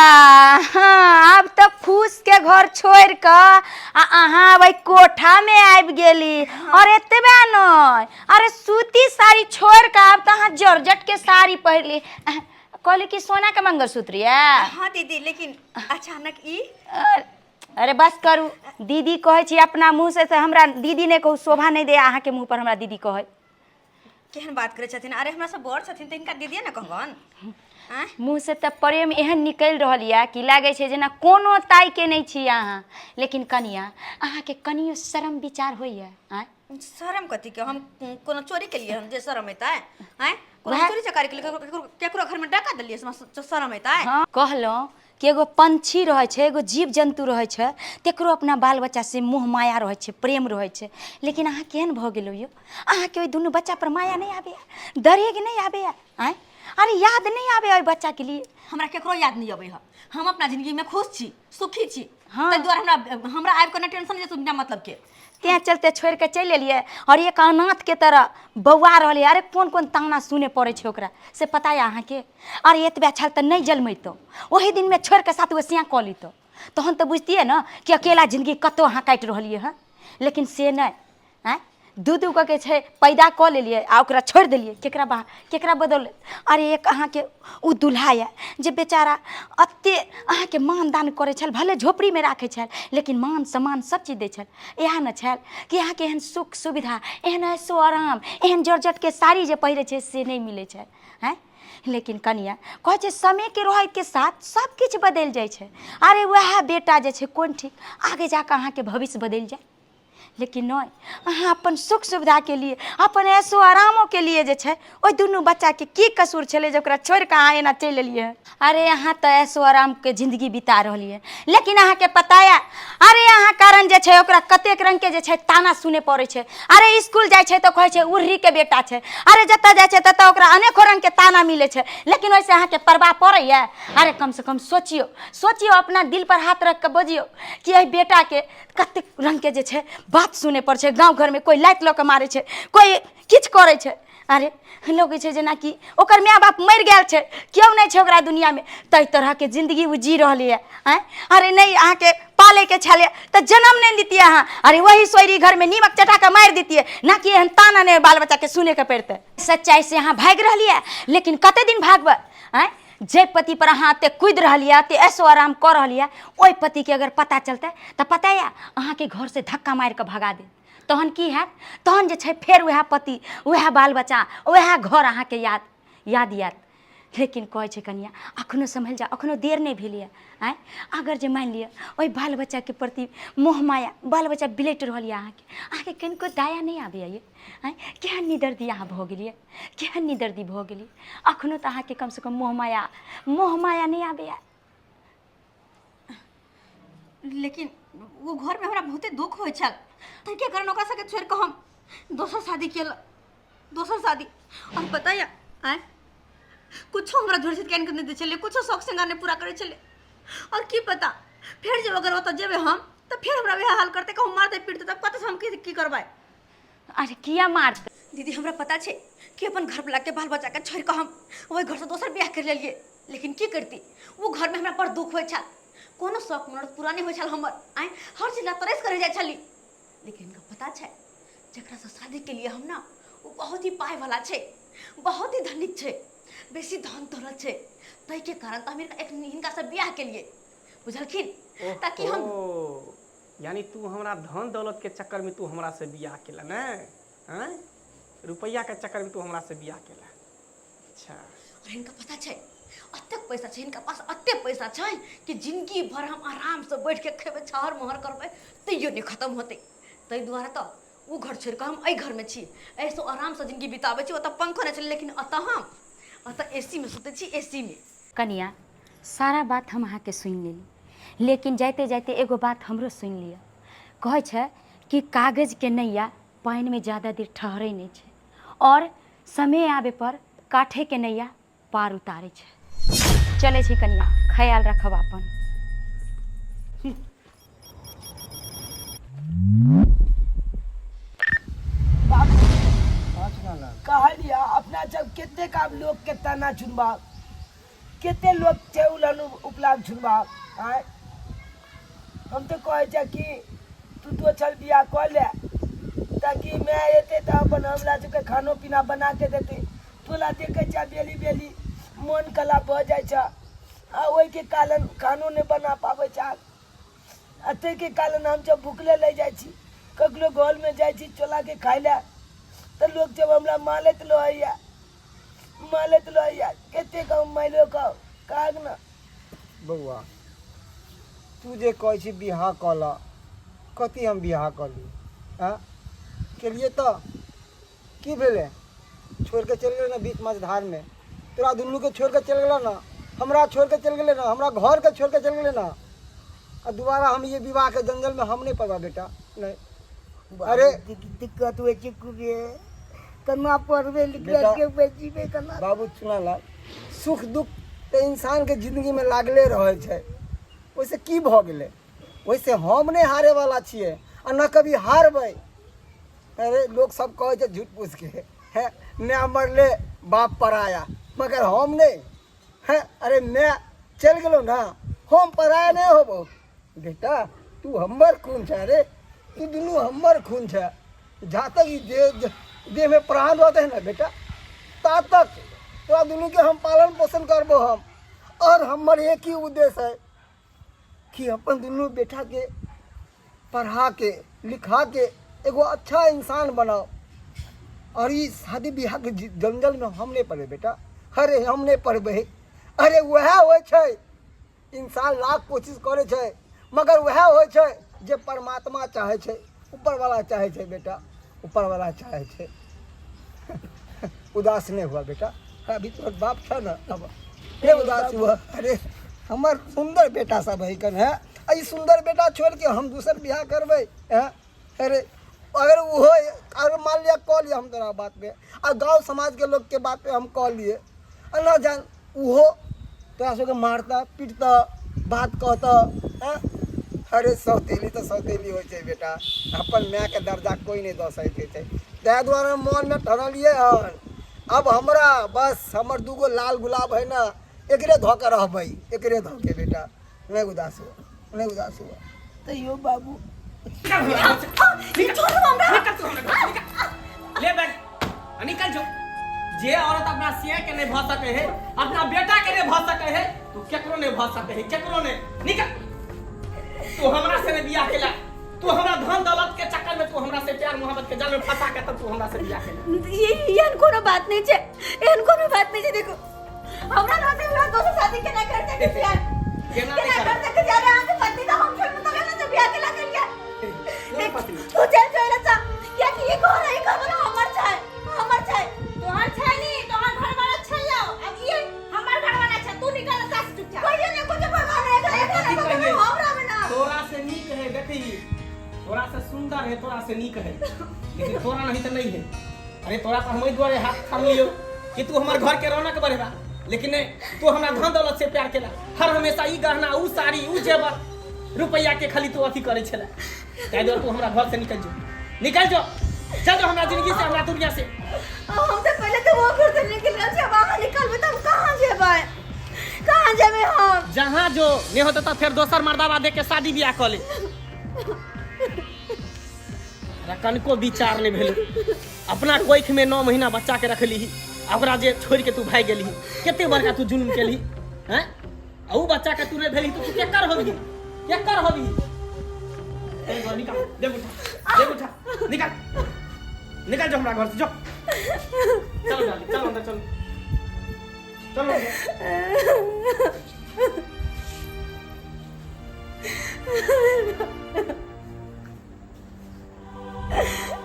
हाँ, आब तऽ फूस के घर छोड़ कऽ आ अहाँ आब एहि कोठा में आबि गेली। और एतबे नहि, अरे सूती साड़ी छोड़ कऽ आब तऽ अहाँ जॉर्जेट के साड़ी पहिरली। कहली कि सोना के मंगलसूत्र यऽ? हाँ दीदी, लेकिन अचानक ई अरे बस करू, दीदी कहै छी अपना मुँह से तऽ हमरा दीदी नहि कहू, शोभा नहि दे अहाँके मुँह पर हमरा दीदी कहै। केहन बात करै छथिन? अरे हमरा सब बड़ छथिन तऽ हिनका दीदीए ने कहबन, आँय? मुँह से तऽ प्रेम एहन निकलि रहल यऽ कि लागै छै जेना कोनो ताइके नहि छी अहाँ। लेकिन कनिया, अहाँके कनियो शरम विचार होइए, आँय? शरम कथी के? हम कोनो चोरी केलियै हन जे शरम एतै, आँय? कोनो वएह- चोरी चकारी केलियै, केकरो केकरो घर में डाका देलियै से शरम एतै? हँ, कहलहुँ कि एगो पंछी रहै छै, एगो जीव जन्तु रहै छै, तकरो अपना बाल बच्चासँ मोह माया रहै छै, प्रेम रहै छै। लेकिन अहाँ केहन भऽ गेलहुँ यौ? अहाँके ओहि दुनू बच्चापर माया नहि आबैए, दरेग नहि आबैए, आँय? अरे याद नहि आबैए ओहि बच्चाके लिए? हमरा केकरो याद नहि अबै है। हम अपना जिंदगी में खुश छी, सुखी छी। हाँ। ताहि दुआरे हमरा हमरा आबि कऽ ने टेंशन जे बिना मतलब के। तेँ चलते छोड़ि कऽ चलि एलियै आओर एक अनाथके तरह बौआ रहलै। अरे कोन कोन ताना सुनय पड़ै छै ओकरा से पता यऽ अहाँके? अरे एतबे छल तऽ नहि जलमैतहुँ, ओही दिनमे छोड़ि कऽ सात गो सियाँ कऽ लितहुँ, तहन तऽ बुझतियै ने कि अकेला जिन्दगी कतहु अहाँ काटि रहलियै हँ। लेकिन से नहि, आँय? दू दू कऽ के छै पैदा कऽ लेलियै आ ओकरा छोड़ि देलियै केकरा बा केकरा बदौलत। अरे एक अहाँके ओ दुल्हा यऽ जे बेचारा एते अहाँके मान दान करै छल, भले झोपड़ीमे राखै छल लेकिन मान सम्मान सब चीज दै छल। इएह ने छल कि अहाँके एहन सुख सुविधा, एहन ऐशो आराम, एहन जॉर्जेटके साड़ी जे पहिरै छै से नहि मिलै छै। आँय, लेकिन कनिया कहै छै समयके रहैके साथ सब किछु बदलि जाइ छै। अरे वएह बेटा जे छै कोन ठीक आगे जाकऽ अहाँके भविष्य बदलि जाय, लेकिन नहि, अहाँ अपन सुख सुविधाके लिए, अपन ऐशो आरामोके लिए जे छै ओहि दुनू बच्चाके की कसूर छलै जे ओकरा छोड़िकऽ अहाँ एना चलि एलियै। अरे अहाँ तऽ ऐशो आरामके जिन्दगी बिता रहलियै, लेकिन अहाँके पता यऽ अरे अहाँ कारण जे छै ओकरा कतेक रङ्गके जे छै ताना सुनै पड़ै छै। अरे इसकुल जाइ छै तऽ कहै छै उर्रीके बेटा छै। अरे जतऽ जाइ छै ततऽ ओकरा अनेको रङ्गके ताना मिलै छै, लेकिन ओहिसँ अहाँके परवाह पड़ैए? अरे कमसँ कम सोचियौ, सोचियौ, अपना दिलपर हाथ रखिकऽ बजियौ कि एहि बेटाके कतेक रङ्गके जे छै बात सुनै पड़ै छै। गाँव घरमे कोइ लात लऽ कऽ मारै छै, कोइ किछु करै छै। अरे लगै छै जेनाकि ओकर माय बाप मरि गेल छै, केओ नहि छै ओकरा दुनिआँमे, ताहि तरहके जिन्दगी ओ जी रहलैए। आँय, अरे नहि अहाँके पालैके छलै तऽ जनम नहि दितियै अहाँ। अरे वही सोयरी घरमे नीमक चटा कऽ मारि दितियै, ना कि एहन ताना नहि बाल बच्चाके सुनैके पड़तै। सच्चाइ से अहाँ भागि रहलियै, लेकिन कते दिन भागबै? आँय, जाहि पतिपर अहाँ एतेक कुदि रहलियै, एतेक ऐशो आराम कऽ रहलियै, ओहि पतिके अगर पता चलतै तऽ पता यऽ अहाँके घरसँ धक्का मारि कऽ भगा देत। तहन की हैत? तहन जे छै फेर वएह पति, वएह बाल बच्चा, वएह घर अहाँके याद याद आयत। लेकिन कहै छै कनिया अखनो सम्हलि जाउ, अखनो देर नहि भेलैए। आँय, अगर जे मानि लिअ ओहि बाल बच्चाके प्रति मोह माया, बाल बच्चा बिलटि रहल यऽ अहाँके, अहाँके कनिको दया नहि आबैए ये? आँय, केहन निदर्दी अहाँ भऽ गेलियै, केहन निदर्दी भऽ गेलियै। अखनो तऽ अहाँके कमसँ कम मोह माया, मोह माया नहि आबैए। लेकिन ओ घरमे हमरा बहुते दुख होइ छल, ताहिके कारण ओकरा सबके छोड़ि कऽ हम दोसर शादी केलहुँ, दोसर शादी। और पता यऽ आँय, कुछो हमरा झोर से कानि कऽ नहि दै छलै, कुछो शौक श्रृंगार नहि पूरा करै छलै। और की पता फेर जब अगर ओतऽ जेबै हम तऽ फेर हमरा वएह हाल करतै, कहूँ मारतै पीटतै, तब कतऽसँ हम की की करबै? अरे किया मारतै? दीदी हमरा पता छै कि अपन घरवलाके बाल बच्चाके छोड़ि कऽ हम ओहि घरसँ दोसर बियाह करि लेलियै, लेकिन की करती ओ घरमे हमरा बड़ दुख होइ छल, कोनो शौक मनोरथ पूरा नहि होइ छल हमर। आँय, हर चीज लए तरसि कऽ रहि जाइ छली। लेकिन हिनका पता छै जकरासँ शादी केलियै हम ने ओ बहुत ही पाइवला छै, बहुत ही धनिक छै, बेसी धन दौलत छै, ताहिके कारण तऽ हम हिनकासँ बियाह केलियै, बुझलखिन, ताकि हम ओहो, यानी तू हमरा धन दौलत के चक्कर में तू हमरा से बियाह केला ने? आँय, रुपैया के चक्कर में तू हमरा से बियाह केला। अच्छा, और हिनका पता छै अतेक पैसा छै हिनका पास, अतेक पैसा छै कि जिंदगी भर हम आरामसँ बैठ के खेबै, छहर मोहर करबै तैयो नहि खतम होतै। ताहि दुआरे तऽ ओ घर छोड़ि कऽ हम एहि घरमे छी, एहिसँ आरामसँ जिंदगी बिताबै छी। ओतऽ पंखो नहि छलै, लेकिन एतऽ हम एतऽ ए सी मे सुतै छी, ए सी मे। कनिया, सारा बात हम अहाँके सुनि लेली, लेकिन जाइते जाइते एगो बात हमरो सुनि लिअ। कहै छै कि कागजके नैया पानिमे ज्यादा देर ठहरै नहि छै, आओर समय आबे पर काठेके नैया पार उतारै छै। चलै छी कनिया, ख्याल रखब अपन। कहलिया अपना जब कते काम लोग के ताना चुनबा, कते लोग छै उलन उपलान चुनबा। आय हम तो कहै छै कि तू तो चल बियाह कऽ ले, ताकि मैं एते तऽ अपन हमरा सबके खानो पीना बना के देते। तोला देखै छै बेली बेली मन कला भऽ जाइ छै, आ ओहिके कारण खानो नहि बना पाबै छै, आ ताहिके कारण हम जब भुखले रहि जाइ छी। ककरो घरमे जाइ छी चोलाके खाइ लए तऽ लोक जब हमरा मारैत रहैए, मारैत रहैए, कतेक हम मारियो कऽ काग ने। बौआ, तू जे कहै छी बियाह कऽ लऽ, कथी हम बियाह कऽ ली? आँय, केलियै तऽ की भेलै? छोड़ि कऽ चलि गेलै ने बीच मझधारमे। तोरा दुनूके छोड़ि कऽ चलि गेलै ने, हमरा छोड़ि कऽ चलि गेलै ने, हमरा घरके छोड़ि कऽ चलि गेलै ने। आ दोबारा हम ये विवाहके जंजलमे हम नहि पड़बा बेटा, नहि। अरे दिक्कत होइ छै खूबे, केना पढ़बै लिखबै बेटा- के जीबै केना? बाबू चुनालाल, सुख दुख तऽ इंसानके जिंदगीमे लागले रहै छै, ओहिसँ की भऽ गेलै? ओहिसँ हम नहि हारैवला छियै आ ने कभी हारबै। अरे लोक सब कहै छै झूठ फूसके हे, माय मरले बाप पराया, मगर हम नहि है। अरे माय चलि गेलौ ने, हम पराया नहि होबो बेटा, तू हमर खून छै। अरे तू दुनू हमर खून छै। जा तक ई देह देह में प्राण रहते है ना बेटा, ता तक तोरा दुनू के हम पालन पोषण करबो हम। और हमर एक ही उद्देश्य है कि अपन दुनू बेटा के पढ़ा के लिखा के एगो अच्छा इंसान बनाओ। और ई शादी बियाह के जंगल में हम नहीं पड़े बेटा, अरे हम नहीं पड़बै। अरे वएह होइ छै, इंसान लाख कोशिश करै छै मगर वएह होइ छै जे परमात्मा चाहै छै, ऊपरवाला चाहै छै बेटा, ऊपरवाला चाहै छै। उदास नहीं हुआ बेटा, अभी तोहर बाप छ ना, अब नहीं उदास हुआ। अरे हमर सुंदर बेटा सब है कन है, आ ई सुंदर बेटा छोड़ के हम दूसर बियाह करबै हैं? अरे अगर वो अगर मान लिया कह लिया हम तोरा बात पे, आ गांव समाज के लोग के बात पे हम कह लिए, आ ना जान उहो तोरा सबके मारता पीटता बात कहता हैं? अरे सौतेली तऽ सौतेली होइ छै बेटा, अपन मायके दर्जा कोइ नहि दऽ सकै छै। ताहि दुआरे मोनमे ठनलियै हन, अब हमरा बस हमर दूगो लाल गुलाब है ना, एकरे धऽ के रहबै, एकरे धऽ के बेटा। नहि उदास हुआ, नहि उदास हुआ। तैयो बाबू निकल तू हमरा घर से, निकल। ले बैग आ निकल जो। जे औरत अपना सिया के नहीं भ सके है, अपना बेटा के नहीं भ सके है, तू केकरो नहीं भ सके है, केकरो नहीं। निकल। तू हमरा से नहीं बियाह केला, तू हमरा धन दौलत के चक्कर में तू हमरा से प्यार मोहब्बत के जाल में फंसा के तब तू हमरा से बियाह केला। एहन कोनो बात नहीं छै, एहन कोनो बात नहीं छै। देखो हमरा रहते हमरा दोसर शादी केना कर सकै छियै, केना केना नहि कर करब? सकै छियै? अरे अहाँके पत्नी तऽ हम छोड़ि तबे ने जे बियाह केला करियै। कोन पत्नी? तू चल चल अच्छा, कियाकि ई घर है, ई घर वाला हमर छै, हमर छै। तोहर छै नी, तोहर घर वाला छै यौ। अब ई हमर घर वाला छै, तू निकल एतऽ से चुपचाप। कहियो ने कुछ भगवान है, अरे कथी घर कहियै? हम रहबै ना। तोरा से नीक है, देखी तोरा से सुंदर है, तोरा से नीक है, लेकिन तोरा नहीं तो नहीं है। अरे तोरा पर हम एहि दुआरे हाथ थाम लियो कि तू हमर घर के रौनक बढ़ेबा, लेकिन नहीं, तू हमरा धन दौलत से प्यार केला, हर हमेशा ई गहना ऊ साड़ी ऊ जेवर रुपैया के खाली तू अथी करे छला। ताहि दुआरे तू हमरा घर से निकल जो, निकल जो, चल जो हमरा जिंदगी से, हमरा दुनिया से। अब हम तो पहले तो वो घर से निकल गए, अब अहाँ निकलबै तऽ हम कहाँ जेबै, कहाँ जेबै हम? जहाँ जो नहीं होता तो फिर दोसर मर्दाबा देख के शादी बियाह कऽ ले। हमरा कनिको विचार नहि भेल, अपना कोखि में 9 महीना बच्चा के रखलीही आ ओकरा जे छोड़ के तू भागि गेलही, कते बड़का तू जुल्म केलही हैं? आ ऊ बच्चा के तू नहि भेलही तो तू केकर होबही, केकर होबही? ए गो, निकाल दे उठा, दे उठा, निकाल, निकाल जो हमरा घर से जो। चलो डाली, चलो अंदर चलो, चलो अंदर।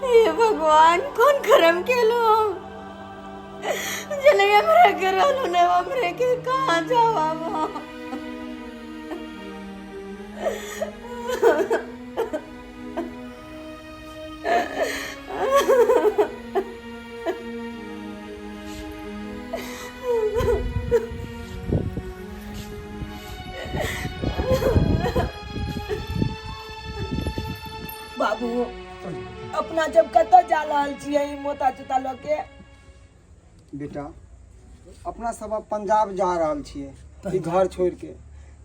हे भगवान, कौन करम केलो हम जले हमरा के रहलो ने, हमरे के कहाँ जाओ अब हम? बाबू अपना जब कतऽ जा रहल छियै ई मोता चोता लऽ के? बेटा अपना सब अब पंजाब जा रहल छियै ई घर छोड़ के,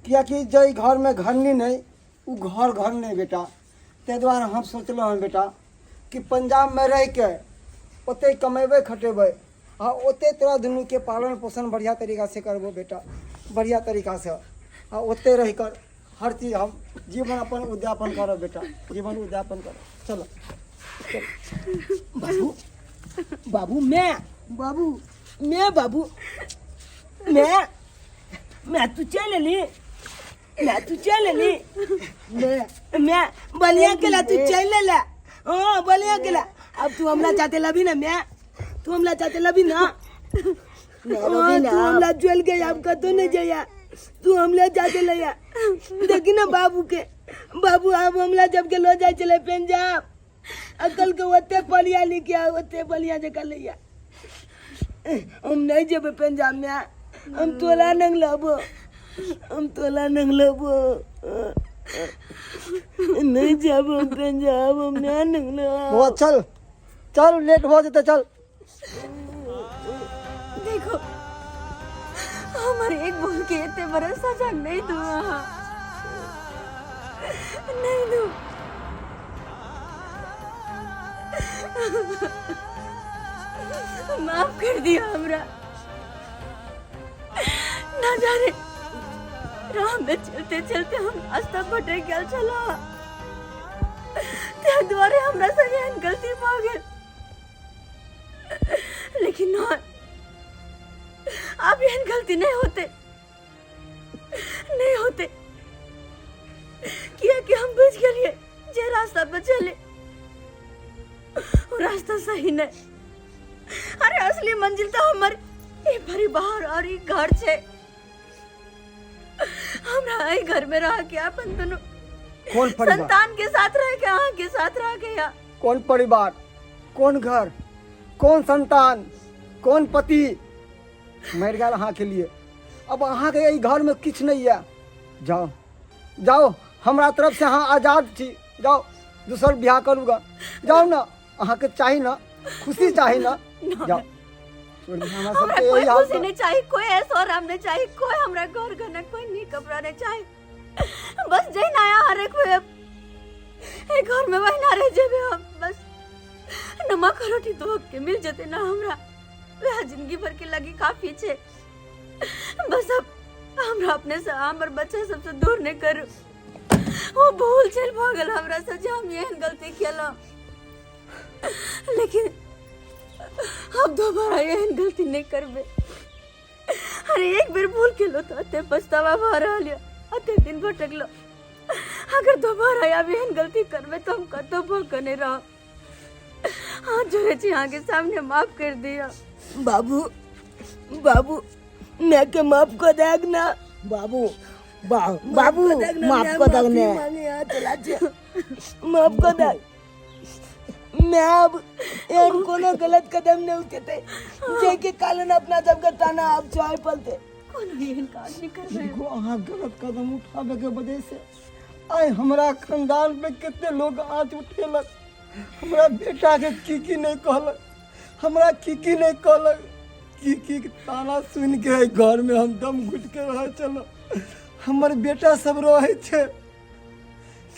कियाकि जै घर में घरनी नहीं उ घर घर नहीं बेटा। ताहि दुआरे हम सोचलहुँ हँ बेटा कि पंजाब में रह के ओतहि कमेबै खटेबै आ ओतहि तोरा दुनूके पालन पोषण बढ़िआँ तरीकासँ करबो बेटा, बढ़िआँ तरीकासँ, आ ओतहि रहि कर हर चीज हम जीवन अपन उद्यापन करब बेटा, जीवन उद्यापन करब। चलो बाबू, बाबू मैं, बाबू मैं, बाबू मैं, मैं तू चल ली, मैं तू चल ली, मैं बलिया के ला तू चल ले। हाँ बलिया के ला, अब तू हमला चाहते लबी ना, मैं तू हमला चाहते लबी ना, हाँ, तू हमला ज्वल गया, अब कतो नहीं जाया, तू हमला जाते लया। देखी ना बाबू के, बाबू अब हमला जब के लो जाए चले पंजाब, अकल के ओते बलिया लिखे आ, ओते बलिया जका लैया। हम नहीं जेबे पंजाब में, हम तोला नंग लबो, हम तोला नंग लबो, नहीं जाबो हम पंजाब, हम ना नंग लब। बौआ चल चल, लेट हो जेतै, चल। देखो हमारे एक बोल के इतने बड़ा सजा नहीं दो, नहीं दो। माफ कर दिया हमरा। ना जाने राह में चलते चलते हम रास्ता भटक गेल छला, ताहि दुआरे हमरा संगे एहन गलती भऽ गेल। लेकिन ना, आब एहन गलती नहीं होते, नहीं होते, किया कि हम बुझ गेलिए जे रास्ता पर चले वो रास्ता सही नहीं। अरे असली मंजिल तो हमर ई परिवार और ई घर छे। हमरा एहि घर में रह के अपन दुनू कोन परिवार? संतान के साथ रह के, अहाँ के साथ रह के या कोन परिवार, कोन घर, कोन संतान, कोन पति मरि गेल अहाँ के लिए। अब अहाँ के एहि घर में किछु नहीं है। जाओ जाओ, हमरा तरफ से अहाँ आजाद छी। जाओ दोसर बियाह करूँगा। जाओ ना, अहाँ के चाही ना खुशी, चाही ना। जाओ, छोड़ दियौ हमरा हमरा सबके कोई यही हाल खुशी नहीं चाहिए, कोई ऐसो आराम नहीं चाहिए, कोई हमरा घर घर ना कोई नीक कपड़ा नहीं चाहिए। बस जही नया हर एक एक घर में वही ना रह जेबे हम। बस नमक रोटी धो के मिल जते ना हमरा, वह जिंदगी भर के लगी काफी छे। बस अब हमरा अपने से हमर बच्चा सबसे दूर नहीं करू। वो भूल चल भऽ गेल हमरा से जे हम एहन गलती केलहुँ, लेकिन अब दोबारा एहन गलती नहीं करबे। अरे एक बेर भूल केलहुँ तऽ एते पछतावा भऽ रहल यऽ, एते दिन भटकलहुँ। अगर दोबारा आब एहन गलती करबै तऽ हम कतहु भऽ कऽ नहि रहब। हाथ जोड़े छी अहाँके सामने, माफ कर दिअ। बाबू, बाबू, मैं के माफ कर देग ना। बाबू, बाबू, माफ कर देग ने। चला छे, माफ कर देग। मैं अब एहन कोनो गलत कदम नहीं उठेते जे के कारण अपना सबके ताना अब चाय पलते। कोनो एहन काज नहीं करबै। देखो, अहाँ गलत कदम उठावे के वजह से आइ हमरा खानदान पे कते लोग आँच उठेलक। हमरा बेटा के की की नहीं कहलक, हमरा की की नहीं कहलक, की की ताना सुन के एहि घर में हम दम घुट के रह चलो। हमर बेटा सब रहे छे,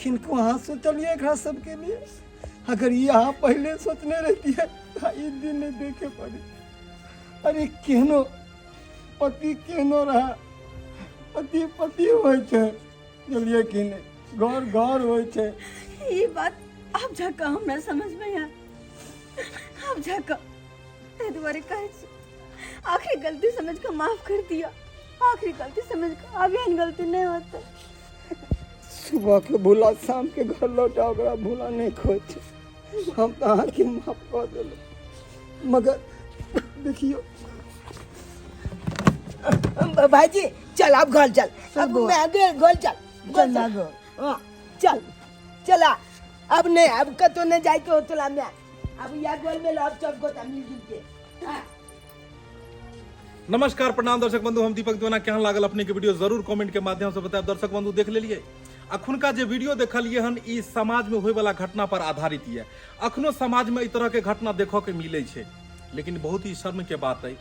किनको अहाँ सोचलिए एकरा सबके लिए? अगर ये अहाँ पहले सोचने रहती है तो ई दिन नहीं देखे पड़ी। अरे केहनो पति केहनो रहा, पति पति होइ छै, बुझलियै कि नहि? घर घर होइ छै। ई बात आब जाकऽ हमरा समझ में आयल, आब जाकऽ। ताहि दुआरे कहै छी, आखिरी गलती समझ कऽ माफ कर दिया, आखिरी गलती समझ कऽ, आब एहन गलती नहीं होते। सुबह के भूला शाम के घर लौटा ओकरा भूला नहीं खोज छै। हम तऽ अहाँके माफ कऽ देलहुँ, मगर देखियौ भाईजी, चल अब घर चल। अब बौआ। मैं आगे घर चल, चल ना गो। हाँ, चल चला अब नहीं, अब कतो नहीं जाए के हो तोला। मैं अब या गोल में लब सब गोता मिलजुल के। हाँ। नमस्कार, प्रणाम दर्शक बंधु, हम दीपक दीवाना। केहन लागल अपने के वीडियो जरूर कमेंट के माध्यम से बतायब। दर्शक बंधु, देख लेलिए अखुनका जे वीडियो देखलिए हन, ई समाज में होय वाला घटना पर आधारित ये। अखनो समाज में एहि तरह के घटना देखऽ के मिलै छै, लेकिन बहुत ही शर्म के बात है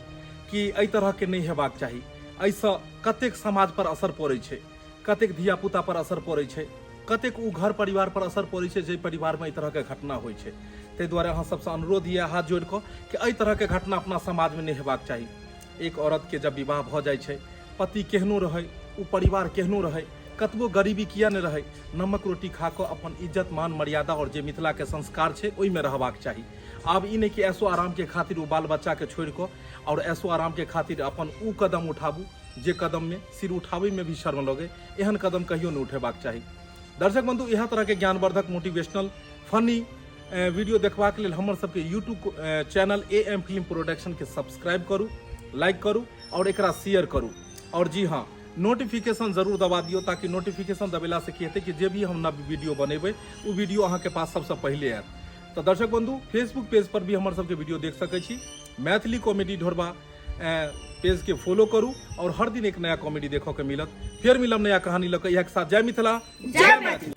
कि एहि तरह के नहीं हेबाक चाही। एहिसँ कतेक समाज पर असर पड़ै छै, कतेक धिया पुता पर असर पड़ै छै, कतेक उ घर परिवार पर असर पड़ै छै जाहि परिवार में एहि तरह के घटना होइ छै। ताहि दुआरे अहाँ सबसँ अनुरोध यऽ हाथ जोड़ि कऽ कि एहि तरह के घटना अपना समाज में नहि हेबाक चाही। एक औरत के जब विवाह भऽ जाइ छै, पति केहनो रहै, उ परिवार केहनो रहै, कतबो गरीबी किया नहि रहै, नमक रोटी खा कऽ अपन इज्जत मान मर्यादा आओर जे मिथिला के संस्कार छै ओहिमे रहबाक चाही। आब ई नहि कि ऐशो आराम के खातिर ओ बाल बच्चा के छोड़ि कऽ आओर ऐशो आराम के खातिर अपन उ कदम उठाबू जे कदम में सिर उठाबै में भी शर्म लगे, एहन कदम कहियो नहि उठेबाक चाही। दर्शक बंधु, इएह तरह के ज्ञानवर्धक मोटिवेशनल फनी वीडियो देखबाक लेल हमर सबके YouTube channel A M film production के सब्सक्राइब करू, लाइक करू और एकरा शेयर करू। और जी हाँ, नोटिफिकेशन जरूर दबा दियौ, ताकि नोटिफिकेशन दबेला से की हेतै कि जे भी हम नव वीडियो बनेबै ओ वीडियो अहाँके पास सबसँ पहिले आयत। तऽ दर्शक बंधु, फेसबुक पेज पर भी हमर सबके वीडियो देख सकै छी। मैथिली कॉमेडी ढोरबा पेज के फॉलो करू और हर दिन एक नया कॉमेडी देखऽ के मिलत। फेर मिलब नया कहानी लऽ कऽ। इएह के साथ जय मिथिला, जय मैथिली।